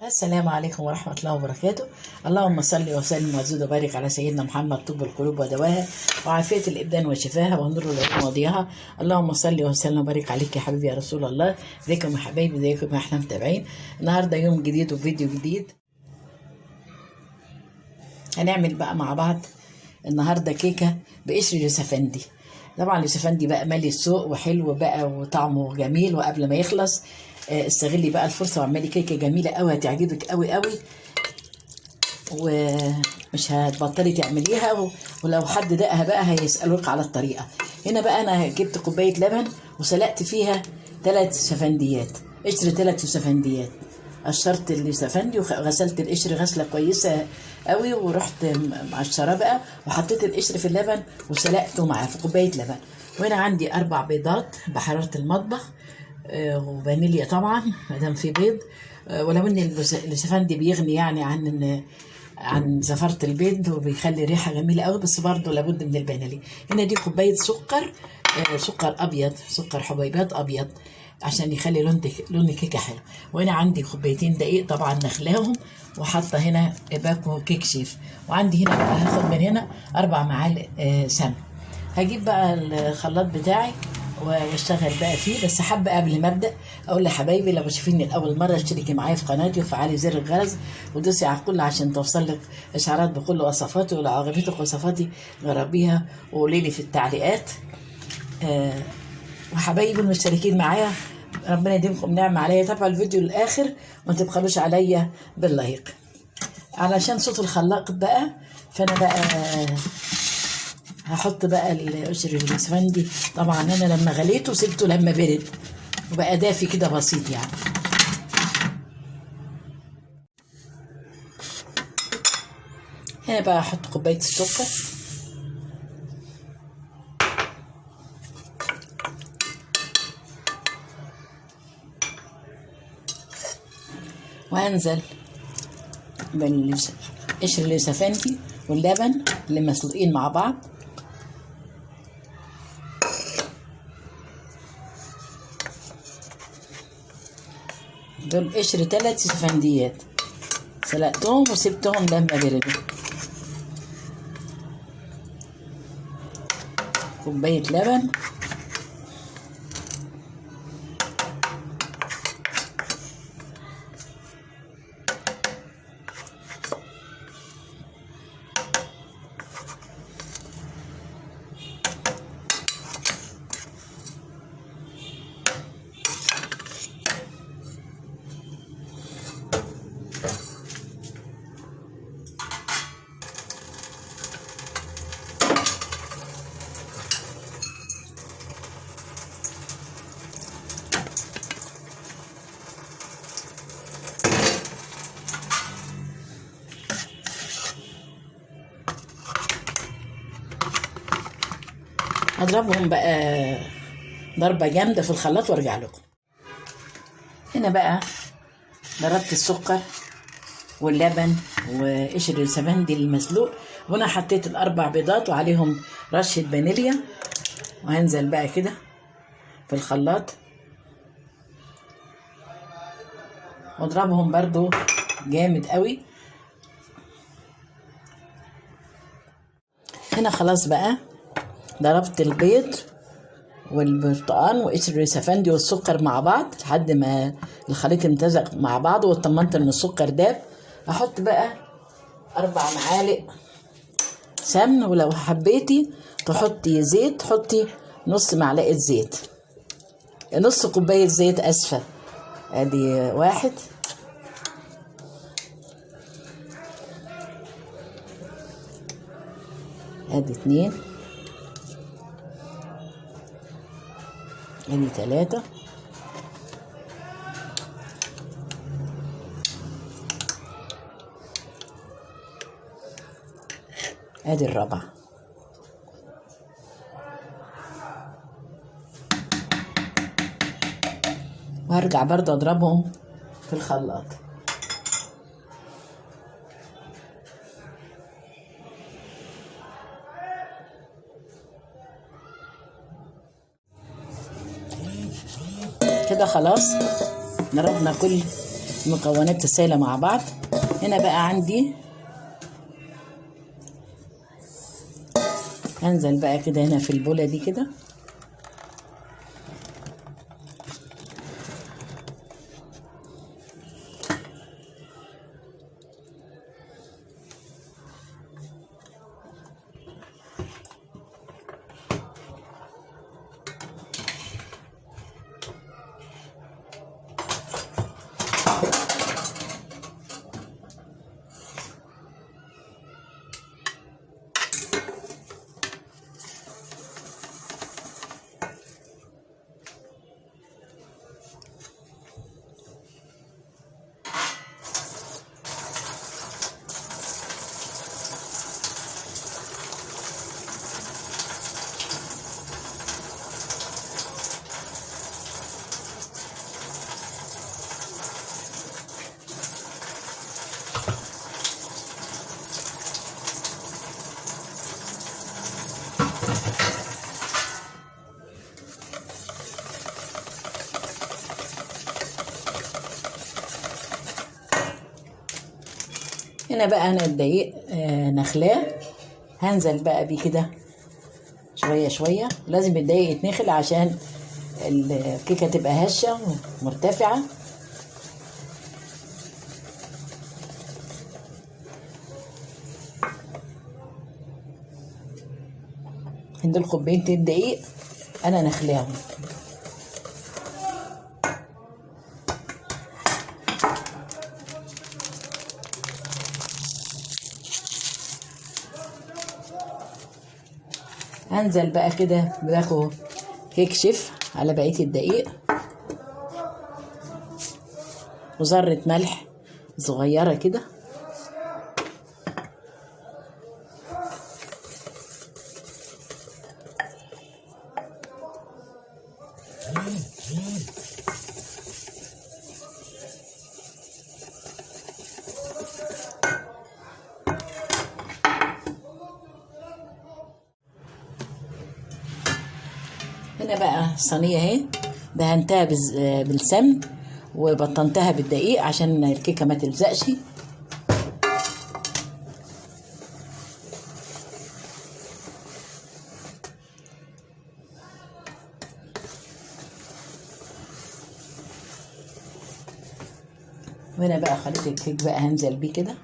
السلام عليكم ورحمة الله وبركاته. اللهم صل وسلم وزد وبارك على سيدنا محمد، طب القلوب ودواها وعافية الإبدان وشفاها ونور العيون وضياها. اللهم صل وسلم وبارك عليك يا حبيبي يا رسول الله. ازيكم يا حبايبي، ازيكم يا احنا متابعين. النهارده يوم جديد وفيديو جديد. هنعمل بقى مع بعض النهارده كيكة بقشر اليوسفندي. طبعا اليوسفندي بقى مالي السوق وحلو بقى وطعمه جميل، وقبل ما يخلص استغلي بقى الفرصة واعملي كيكة جميلة قوي هتعجبك قوي قوي، ومش هتبطلي تعمليها، ولو حد دقها بقى هيسالوك على الطريقة. هنا بقى انا جبت كوباية لبن وسلقت فيها 3 سفنديات، قشر 3 سفنديات. قشرت اليوسفندي وغسلت القشر غسله كويسة قوي، ورحت مقشراه بقى وحطيت القشر في اللبن وسلقته معاه في كوباية لبن. وهنا عندي 4 بيضات بحرارة المطبخ، وفانيليا طبعا ما دام في بيض، ولو ان اليوسفندي بيغني يعني عن زفاره البيض وبيخلي ريحه جميلة قوي، بس برضه لابد من الفانيليا. هنا دي كوباية سكر، سكر ابيض، سكر حبيبات ابيض عشان يخلي لون الكيكه حلو. وهنا عندي كوبايتين دقيق طبعا نخلاهم، وحاطه هنا باكو كيك شيف. وعندي هنا بقى هاخد من هنا 4 معالق سمن. هجيب بقى الخلاط بتاعي واشتغل بقى فيه. بس حابة قبل ما ابدا اقول لحبايبي لو شايفيني لاول مرة اشتركي معايا في قناتي وفعلي زر الجرس ودوسي على الكل عشان توصلك اشعارات بكل وصفاتي، ولو عجبتك وصفاتي جربيها وقولي لي في التعليقات. وحبايبي المشتركين معايا ربنا يديمكم نعمه عليا، تابعوا الفيديو للاخر وما تبخلوش عليا باللايك. علشان صوت الخلاط بقى، فانا بقى هحط بقى القشر اليوسفندي. طبعا انا لما غليته سبته لما برد وبقى دافي كده بسيط يعني. هنا بقى هحط كوباية السكر، وهنزل بالقشر اليوسفندي واللبن اللي مسلوقين مع بعض. دول قشر 3 سفنديات سلقتهم وسبتهم لما بردوا. كوباية لبن، هضربهم بقى ضربة جامدة في الخلاط وارجع لكم. هنا بقى ضربت السكر واللبن وقشر السفندي المسلوق، وهنا حطيت 4 بيضات وعليهم رشة فانيليا، وهنزل بقى كده في الخلاط واضربهم برضو جامد قوي. هنا خلاص بقى ضربت البيض والبرتقال وقشر اليوسفندي والسكر مع بعض لحد ما الخليط امتزج مع بعض، واطمنت ان السكر داب. احط بقى 4 معالق سمن، ولو حبيتي تحطي زيت حطي نص معلقه زيت، نص كوباية زيت اسفه. ادي 1، ادي 2، ادي 3، ادي 4. وهرجع برضه اضربهم في الخلاط. كده خلاص ضربنا كل المكونات السائلة مع بعض. هنا بقى عندي هنزل بقى كده هنا في البوله دي كده. هنا بقى انا الدقيق نخلاه، هنزل بقى بيه كده شوية شوية. لازم الدقيق يتنخل عشان الكيكه تبقى هشه ومرتفعه. دول كوبايتين دقيق انا نخلاهم. هنزل بقى كده باخد كيك شيف على بقية الدقيق وذرة ملح صغيرة كده. هنا بقى الصينية اهي دهنتها بالسمن وبطنتها بالدقيق عشان الكيكة ما تلزقش. وهنا بقى خليط الكيك بقى هنزل بيه كده.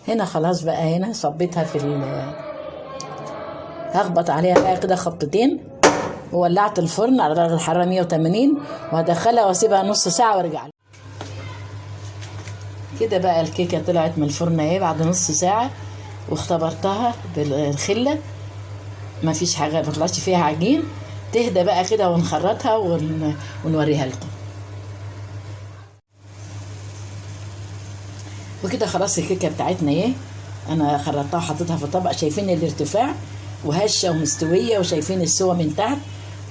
هنا خلاص بقى، هنا صبيتها في هخبط عليها بقى كده خبطتين، وولعت الفرن على درجة الحرارة 180، وهدخلها واسيبها نص ساعة وارجع. كده بقى الكيكة طلعت من الفرن اهي بعد نص ساعة، واختبرتها بالخلة، ما فيش حاجة، ما طلعش فيها عجين. تهدى بقى كده ونخرطها ونوريها لكم. وكده خلاص الكيكه بتاعتنا ايه، انا خرطتها وحطيتها في طبق. شايفين الارتفاع وهشه ومستويه، وشايفين السوا من تحت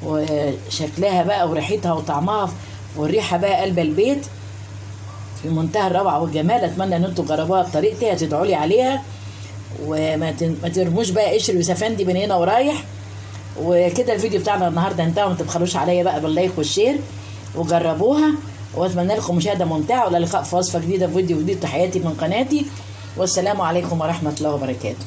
وشكلها بقى وريحتها وطعمها والريحه بقى قلب البيت في منتهى الروعة والجمال. اتمنى ان انتم تجربوها بطريقتي، هتدعوا لي عليها، وما ترموش بقى قشر وسفندي من هنا ورايح. وكده الفيديو بتاعنا النهارده انتهى، وما تبخلوش عليا بقى بال like وال share وجربوها، واتمنى لكم مشاهده ممتعة، والى اللقاء في وصفه جديدة في فيديو جديد. تحياتي من قناتي، والسلام عليكم ورحمة الله وبركاته.